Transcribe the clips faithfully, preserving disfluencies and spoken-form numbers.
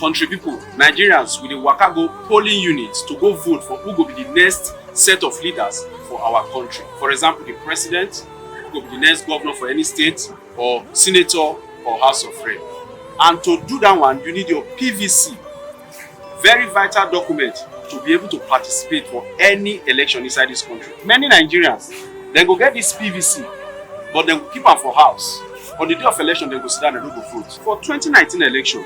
Country people, Nigerians, we dey waka go polling units to go vote for who go be the next set of leaders for our country. For example, the president, who go be the next governor for any state, or senator, or House of Rep. And to do that one, you need your P V C, very vital document to be able to participate for any election inside this country. Many Nigerians, dem go get this P V C, but dem go keep am for house. On the day of election, dem go sit down, dem no go vote. For twenty nineteen election,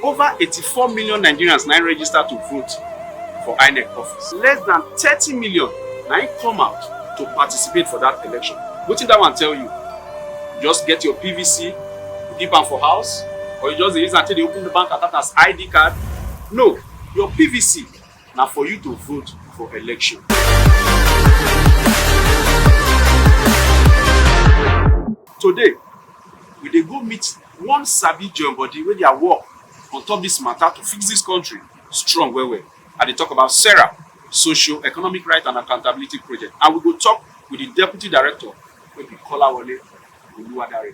over eighty-four million Nigerians na im register to vote for INEC office. Less than thirty million na im come out to participate for that election. Wetin that one tell you? Just get your P V C, keep am for house, or you just dey use am take dey open the bank account as I D card? No, your P V C na for you to vote for election. Today, we dey go meet one sabi join body wey their work on top this matter to fix this country strong well well. I dey talk about SERAP, Socio-Economic Right and Accountability Project, and we go talk with the deputy director, wey be Kolawole Oluwadare.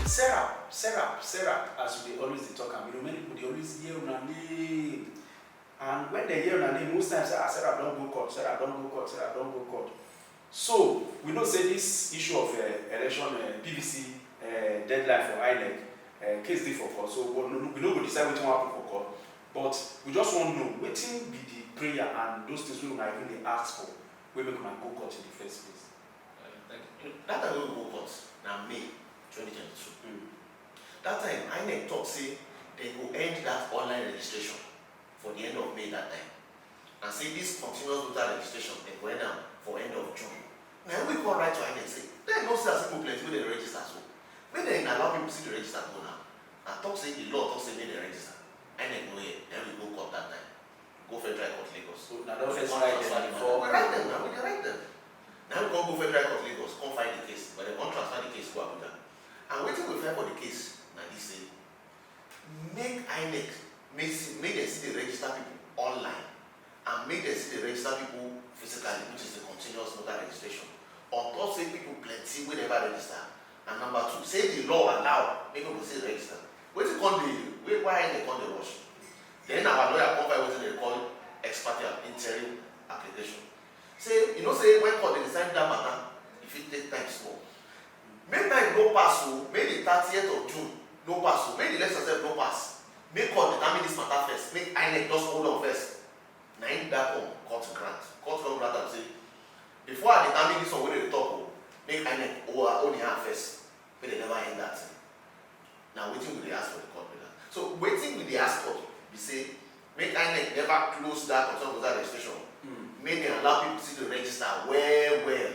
SERAP, SERAP, SERAP, as we dey always dey talk am, you know, many people dey always hear una name. And when dem hear una name, most times say, "Ah, SERAP don go court, SERAP don go court, SERAP don go court." So, we know say this issue of uh, election uh, P V C uh, deadline for INEC uh, case dey for court, so we no, we no go decide wetin wan happen for court. But we just wan know wetin be the prayer and those things wey una even dey ask for, wey make una go court in the first place. Thank you. That time wey we go court na May twenty twenty-two. Mm. That time, INEC talk say dem go end that online registration for the end of May that time, and say this continuous voter registration dem go end am for end of June. Na im we come write to INEC say dem no see as people plenty wey dem register so, make dem allow people still dey register go now, and talk say the law talk say make dem register. INEC no hear, na im we go court that time, go Federal Court Lagos. So na don first write dem before? We write dem now, we dey write dem. Na we come go Federal Court Lagos, come file the case, but dem come transfer the case go Abuja. And wetin we file for the case na this say make INEC make see make dem still dey register people online and make dem still dey register people physically, which is the continuous voter registration. On top say people plenty wey never register, and number two, say the law allow make people still register. Wetin come dey wey why INEC come dey rush? Then our lawyer come file wetin dem call ex parte interim application. Say you know say when court dey decide that matter, e fit take time small. Make time no pass o, make the thirtieth of June no pass o, make the election sef no pass. Make court determine this matter first, make INEC just hold on first. Na im that one court grant. Court come grant am say before I determine this one wey dem dey talk o, make INEC hold her own hand first, make dem never end that thing. Na wetin we dey ask for the court be that. So wetin we dey ask court be say make INEC never close that concern voter registration. Mm. Make dem allow people still dey register well well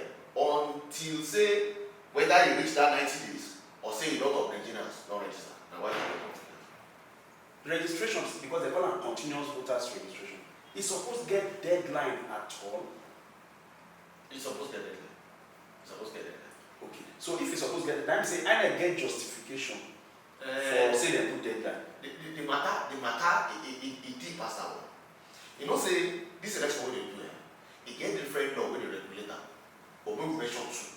until say whether e reach that ninety days or say a lot of Nigerians don register. Na why we dey talk. Registrations, because they call am continuous voters registration, e suppose get deadline at all? E suppose get deadline. E suppose get deadline. Okay, so if e suppose get deadline, say INEC get justification for say dem put deadline. The, the, the matter, the matter, e, e, e, e deep pass that one. You know say this election wey dem do, eh, e get different law wey dey regulate am. But make we mention two.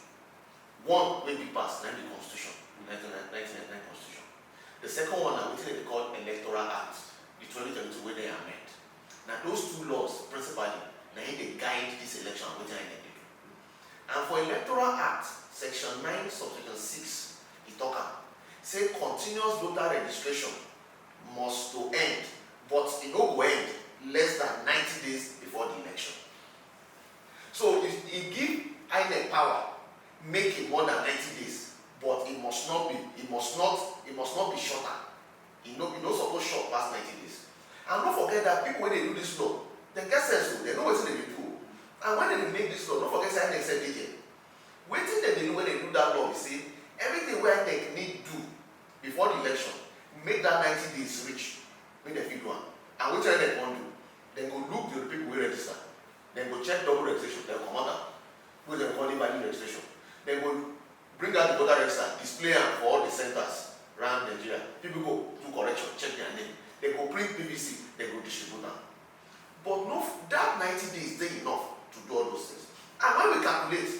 One wey big pass na the constitution, nineteen ninety-nine constitution. The second one na wetin dem dey call Electoral Act, the twenty twenty-two wey dem amend. Na those two laws principally na im dey guide this election and wetin INEC dey do. And for Electoral Act, section nine, subsection six, e talk am say continuous voter registration must to end, but e no go end less than ninety days before the election. So e, e give INEC power make e more than ninety days, but e must not be, e must not, e must not be shorter. E no, e no suppose short pass ninety days. And no forget that people wey dey do this law, dem get sense o, dem know wetin dem dey do o. And when dem dey make this law, no forget say INEC sef dey there. Wetin dem dey do when dem do that law be say everything wey INEC need do before the election, make that ninety days reach, make dem fit do am. And wetin INEC wan do, dem go look the people wey register, dem go check double registration, dem comot am, wey dem call invalid registration. Dem go bring out the voter register, display am for all the centers around Nigeria. People go do correction, check their name. Dem go print P V C, dem go distribute am. But no, that ninety days dey enough to do all those things. And when we calculate,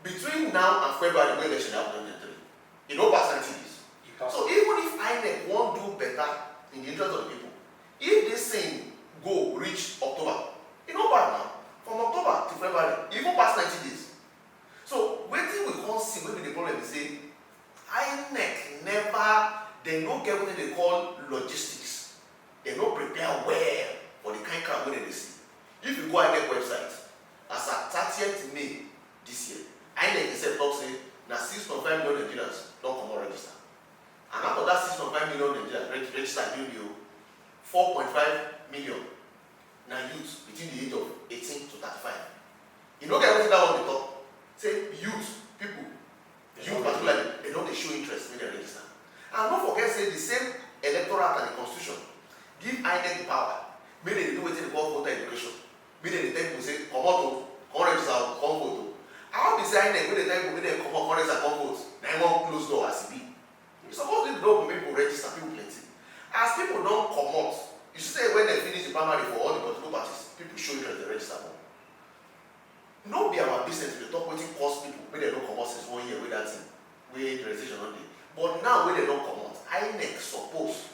between now and February wey election happen twenty twenty-three, E no pass ninety days. So even if INEC wan do better in the interest of the people, if this thing go reach October, e no bad now. From October to February, e even pass ninety days. So wetin we come see wey be the problem be say INEC never, dem no get wetin dey call logistics. Dem no prepare well for the kind crowd wey dem dey see. If you go INEC website, as at thirtieth May this year, INEC itself talk say na six point five million Nigerians don comot register. And out of that six point five million Nigerians reg- register, you know, four point five million na youth between the age of eighteen to thirty-five. You know get wetin that one dey talk? Say youth, people, youth particularly, dem don dey show interest make dem register. And no forget say the same Electoral Act and the Constitution give INEC the power make dem dey do wetin dey call voter education. Make dem dey tell people say, "Comot o, come register o, come vote o." How be say INEC wey dey tell people make dem comot, come register, come vote, na im wan close door as e be? E suppose dey door open make people register, people plenty. As people don comot, you see say when dem finish the primary for all the political parties, people show interest dey register more. No be our business to dey talk wetin cause people make dem no comot since one year wey that thing wey registration don dey. But now wey dem don comot, INEC suppose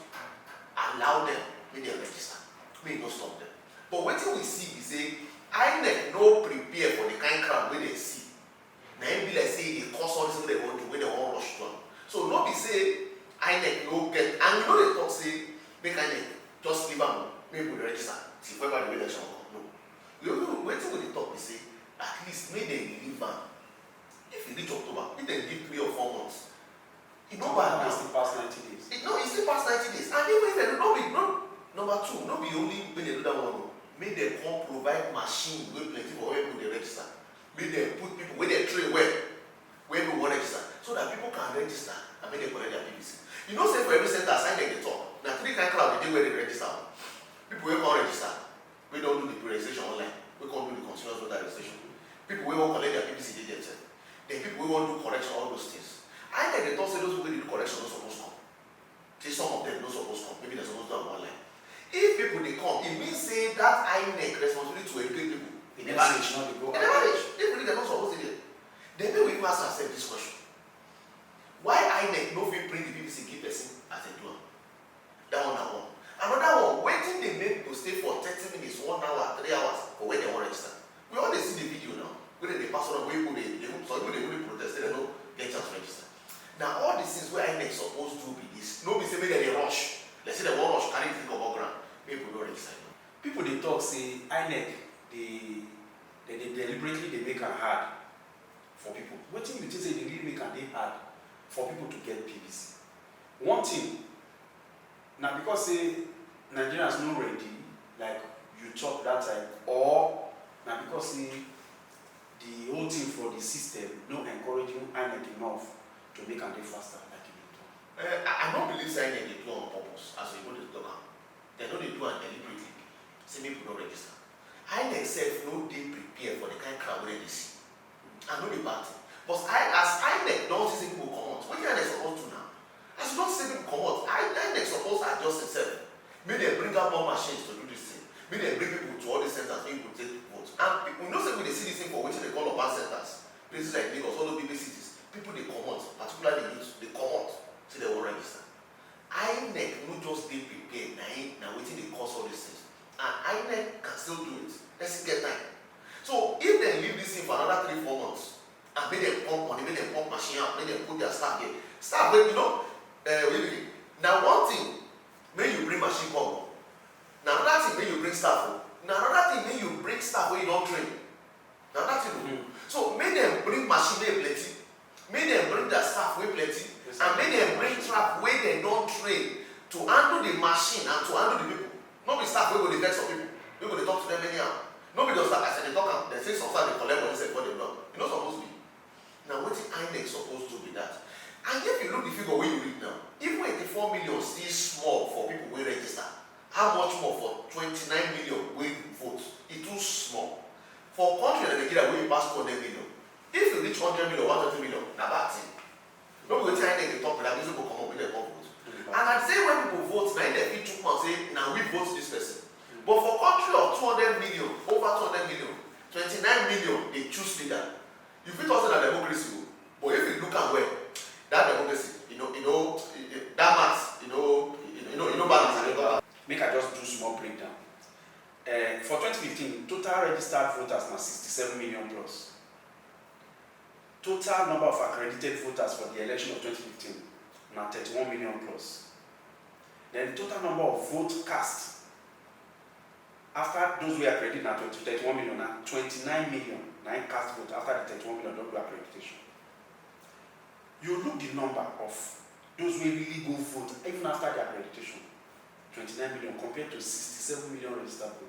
allow dem make dem register, make e no stop dem. But wetin we see be say INEC no prepare for the kind crowd wey dem see. Na im be like say e dey cause all this wey dem wan do, wey dem wan rush do am. So no be say INEC no get, and we no dey talk say make INEC just leave am, make people register till February wey election come. No. We only, wetin we dey talk be say at least make dem leave am. If e reach October, make dem give three or four months. E no bad now. E still pass ninety days. E no, e still pass ninety days. And even if dem no be, no, number two, no be only make dem do that one o. Make dem come provide machine wey plenty for where people dey register. Make dem put people wey dem train well, where people wan register, so that people can register and make dem collect their PVC. You know say for every center, as INEC dey talk, na three kind crowd dey dey where dem register o. People wey come register, wey don do the pre-registration online, wey come do the continuous voter registration, people wey wan collect their PVC dey there sef, then people wey wan do correction, all those things. INEC dey talk say those people wey dey do correction no suppose come. Say some of them no suppose come, maybe dem suppose do am online. If people dey come, e mean say that INEC responsibility to educate people, e never reach. E never reach. People dey, dem no suppose dey there. Then make we even ask ourselves this question: why INEC no fit print the PVC give person as dem do am? That one na one. Another one, wetin dey make people stay for thirty minutes, one hour, three hours for where dem wan register? We all dey see the video now, wey dem dey pass around, wey people dey, dey, some people dey really protest say dem no get chance register. Na all the things wey INEC suppose do be this. No be say make dem dey rush, like say dem wan rush carry thing comot ground, make people no register. People dey talk say INEC dey, dem dey deliberately dey make am hard for people. Wetin you think say e dey really make am dey hard for people to get PVC? One thing, na because say Nigerians no ready, like you talk that time, or na because say the whole thing for the system no encouraging INEC enough to make am dey faster, like you dey talk? Eh, I, I no believe say INEC dey do am on purpose, as oyibo dey talk am. Dem no dey do am deliberately, say make people no register. INEC sef no dey prepared for the kind crowd wey dem dey see. I no dey bad thing. But I, as INEC don see say people comot, wetin INEC suppose do now? As you don see say people comot, I, INEC suppose adjust himself. Make dem bring out more machines to do this thing. Make dem bring people to all these centers, make people take vote. And people, you know say we dey see this thing for wetin dem call urban centers, places like Lagos, all those big big cities. People dey comot, particularly youth, dey comot, say dem wan register. INEC no just dey prepared, na im, na wetin dey cause all these things. And INEC can still do it. Dem still get time. So if dem leave this thing for another three, four months, and make dem pump money, make dem pump machine out, make dem put their staff there. Staff wey, you know, eh, we, we, na one thing make you bring machine come o. Na another thing make you bring staff o. Na another thing make you bring staff wey you don train. Na another thing o. So make dem bring machine wey plenty, make dem bring their staff wey plenty, and make dem bring staff wey dem don train to handle the machine and to handle the people. No be staff wey go dey vex some people, wey go dey talk to them anyhow. No be the staff, as I dey talk am, dem say some staff dey collect money sef before dem knock. E no suppose be. Na wetin INEC suppose do be that. And if you look the figure wey you read now, even eighty-four million still small for people wey register. How much more for twenty-nine million wey vote? E too small. For country like Nigeria wey e pass two hundred million, if you reach hundred million, one twenty million, na bad thing. No be wetin INEC dey talk be that, these people comot, make dem come vote. And I say when people vote, na im dem fit chook mouth say na we vote this person. But for country of two hundred million, over two hundred million, twenty-nine million dey choose leader. You fit talk say na democracy o, but if you look am well, That democracy, you know, you know, that mass, you know, you know, you know, balance and you know. Make I just do small breakdown. Uh, for twenty fifteen, total registered voters na sixty-seven million plus. Total number of accredited voters for the election of twenty fifteen na thirty-one million plus. Then total number of vote cast after those wey accredit na twenty thirty-one million, na twenty-nine million na im cast vote after the thirty-one million don do accreditation. You look the number of those wey really go vote even after the accreditation, twenty-nine million compared to sixty-seven million registered voters.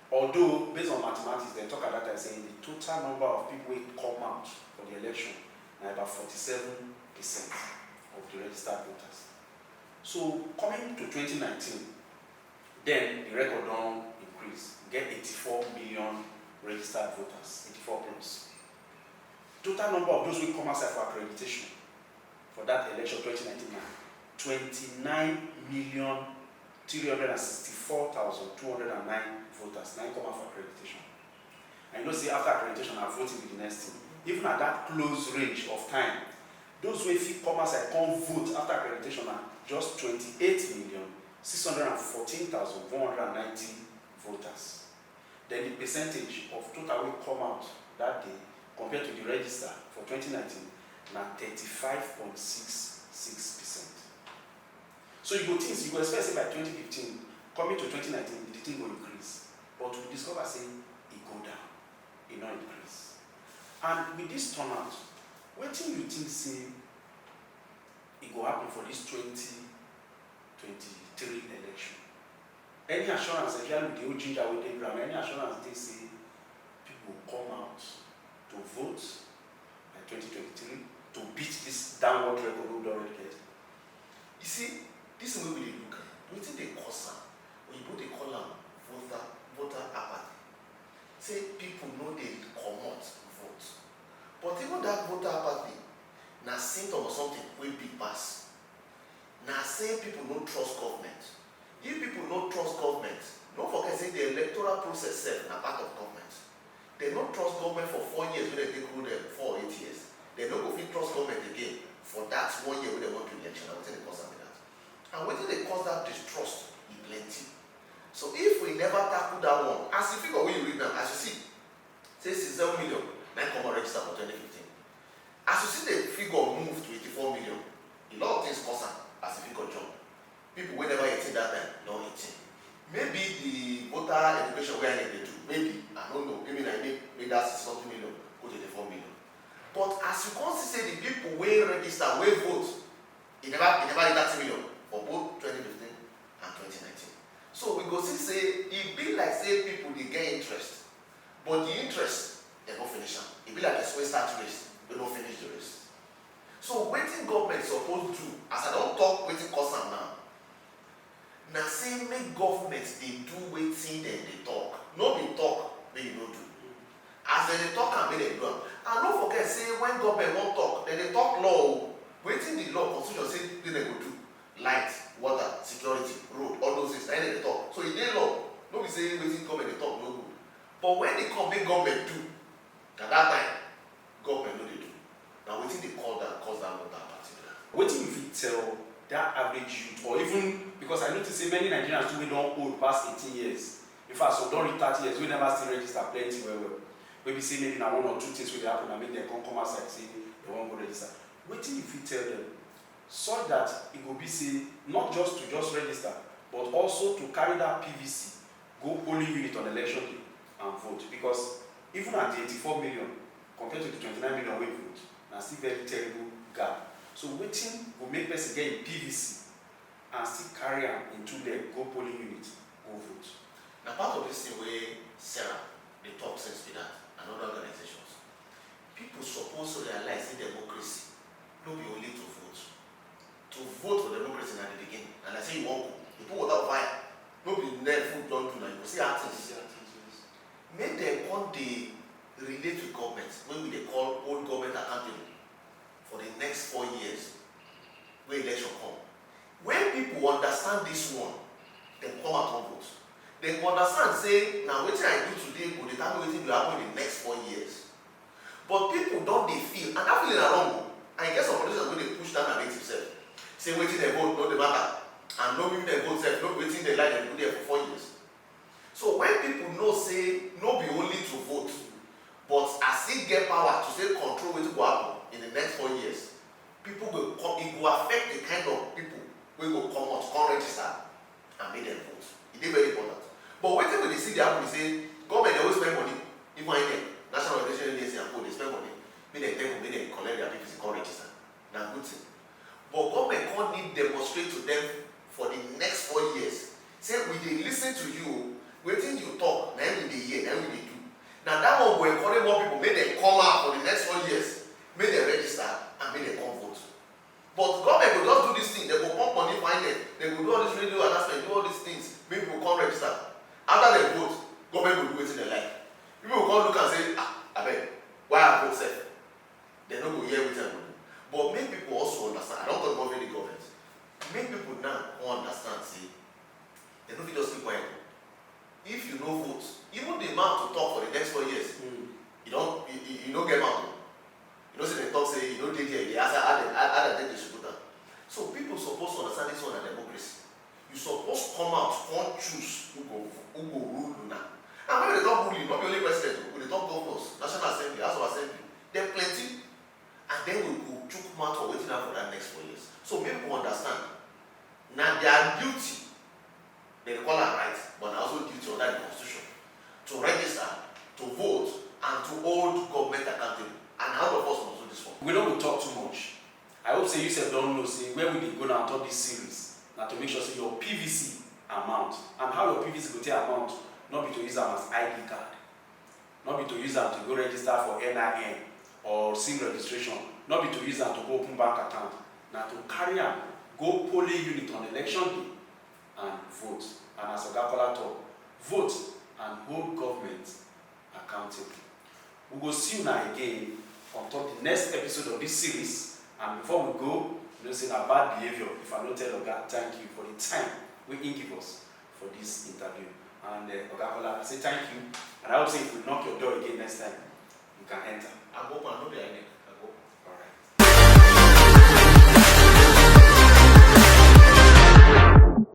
Although, based on mathematics, dem talk at that time say the total number of people wey come out for the election na about forty-seven percent of the registered voters. So coming to twenty nineteen, then the record don increase, we get eighty-four million registered voters, eighty-four plus. Total number of those wey come outside for accreditation for that election twenty nineteen na twenty-nine million three hundred and sixty-four thousand two hundred and nine voters na im come out for accreditation. And you know say after accreditation na voting be the next thing. Even at that close range of time, those wey fit come outside come vote after accreditation na just twenty-eight million six hundred and fourteen thousand one hundred and ninety voters. Then the percentage of total wey come out that day compared to the register for twenty nineteen na thirty-five point six six percent. So you go think, you go expect say by twenty fifteen, coming to twenty nineteen, the thing go increase. But we discover say e go down, e no increase. And with this turnout, wetin you think say e go happen for this twenty twenty-three election? Any assurance, especially with the whole ginger wey dey ground, any assurance dey say people go come out to vote by twenty twenty-three to beat this downward record wey we don already get? You see, this thing wey we dey look, eh, wetin dey cause am, oyibo dey call am voter voter apathy. Say people no dey comot vote. But even that voter apathy na symptom of something wey big pass. Na say people no trust government. If people no trust government, no forget say the electoral process sef na part of government. Dem no trust government for four years wey dem take rule dem, four or eight years. Dem no go fit trust government again for that one year wey dem wan do election. Na wetin dey cause am be that. And wetin dey cause that distrust e plenty. So if we never tackle that one, as the figure wey you read now, as you see, say sixty-seven million na im come out register for twenty fifteen. As you see the figure move to eighty-four million, a lot of things cause am as the figure jump. People wey never eighteen that time don eighteen. Maybe the voter education wey I dey do, maybe, I no know, maybe na im make make that sixty something million go to eighty-four million. But as you come see say the people wey register, wey vote, e never e never reach thirty million for both twenty fifteen and twenty nineteen. So we go see say e be like say people dey get interest, but the interest dem no finish am. E be like person wey start race wey no finish the race. So wetin government suppose do, as I don talk wetin cause am now, na say make government dey do wetin dem dey talk, no be talk make you no do. As dem dey talk am, make dem do am. And no forget say when government wan talk, dem dey talk law o. Wetin the law, constitution say make dem go do, light, water, security, road, all those things, na im dem dey talk. So e dey law, no be say wetin government dey talk no good. But when e come make government do, na that time government no dey do. Na wetin dey call that, cause that water party be that. Wetin you fit tell that average youth, or even, because I notice say many Nigerians too wey don old pass eighteen years, in fact, some don reach thirty years, wey never still register plenty well well, wey be say maybe na one or two things wey dey happen na make dem come come outside say dem wan go register. Wetin you fit tell dem such that e go be say not just to just register, but also to carry that P V C go polling unit on election day and vote? Because even at the eighty-four million compared to the twenty-nine million wey vote, na still very terrible gap. So wetin go make person get im P V C and still carry am in two leg go polling unit go vote? Na part of this thing wey Sarah dey talk since be that, and other organizations. People suppose realize say democracy no be only to vote. To vote for democracy na the beginning. Na like say you wan cook, you put water for fire, no be then food don do, na you go see how things. Make dem come dey relate with government, wey we dey call hold government accountable for the next four years wey election come. When people understand this one, dem come out come vote. Dem go understand say na wetin I do today go determine wetin go happen in the next four years. But people don dey feel, and that feeling na wrong o. And e get some politicians wey dey push that narrative sef, say wetin dem vote no dey matter, and no be dem vote sef, no be wetin dem like dem do there for four years. So when people know say no be only to vote, but I still get power to say control wetin go happen in the next four years, people go come, e go affect the kind of people wey go comot come register and make dem vote. E dey very important. But wetin we dey see dey happen be say government dey always spend money, even INEC, National Organization Agency and co dey spend money, make dem tell people make dem collect their PVC come register. Na good thing. But government come need demonstrate to them for the next four years. Say we dey listen to you, wetin you talk, na im we dey hear, na im we dey do. Na that one go encourage more people, make dem come out for the next four years, make dem register and make dem come vote. But government go just do this thing, dem go pump money for INEC, dem go do all this radio announcement, do all these things, make people come register. After dem vote, government go do wetin dem like. People go come look and say, ah, abeg, why I vote sef? Dem no go hear wetin I go do. But make people also understand, I don talk about the government, make people now come understand say dem no fit just keep quiet. If you no vote, even the man to talk for the next four years, you don, you, you, you no get mouth o. You know say dem talk say you no dey there, you dey ask how dem, how, how dem take distribute am. So people suppose to understand this one na democracy. You suppose come out, come choose who go, who go rule una. And when we dey talk ruling, no be only president o, we dey talk governors, National Assembly, House of Assembly, dem plenty. And then we go chook mouth for wetin happen for that next four years. So make people understand, na their duty, dem dey call am right, but na also duty under the constitution to register, to vote, and to hold government accountable. And all of us must do this one. We no go talk too much. I hope say you sef don know say where we dey go now on top this series na to make sure say your PVC amount, and how your PVC go take amount, no be to use am as ID card, no be to use am to go register for NIN or SIM registration, no be to use am to go open bank account, na to carry am go polling unit on election day and vote. And as Oga Kola talk, vote and hold government accountable. We go see una again on top the next episode of this series. And before we go, you know say na bad behaviour if I no tell Oga thank you for the time wey he give us for this interview. And uh, Oga Kola, I say thank you, and I hope say if we knock your door again next time, you can enter. I go open, no be INEC.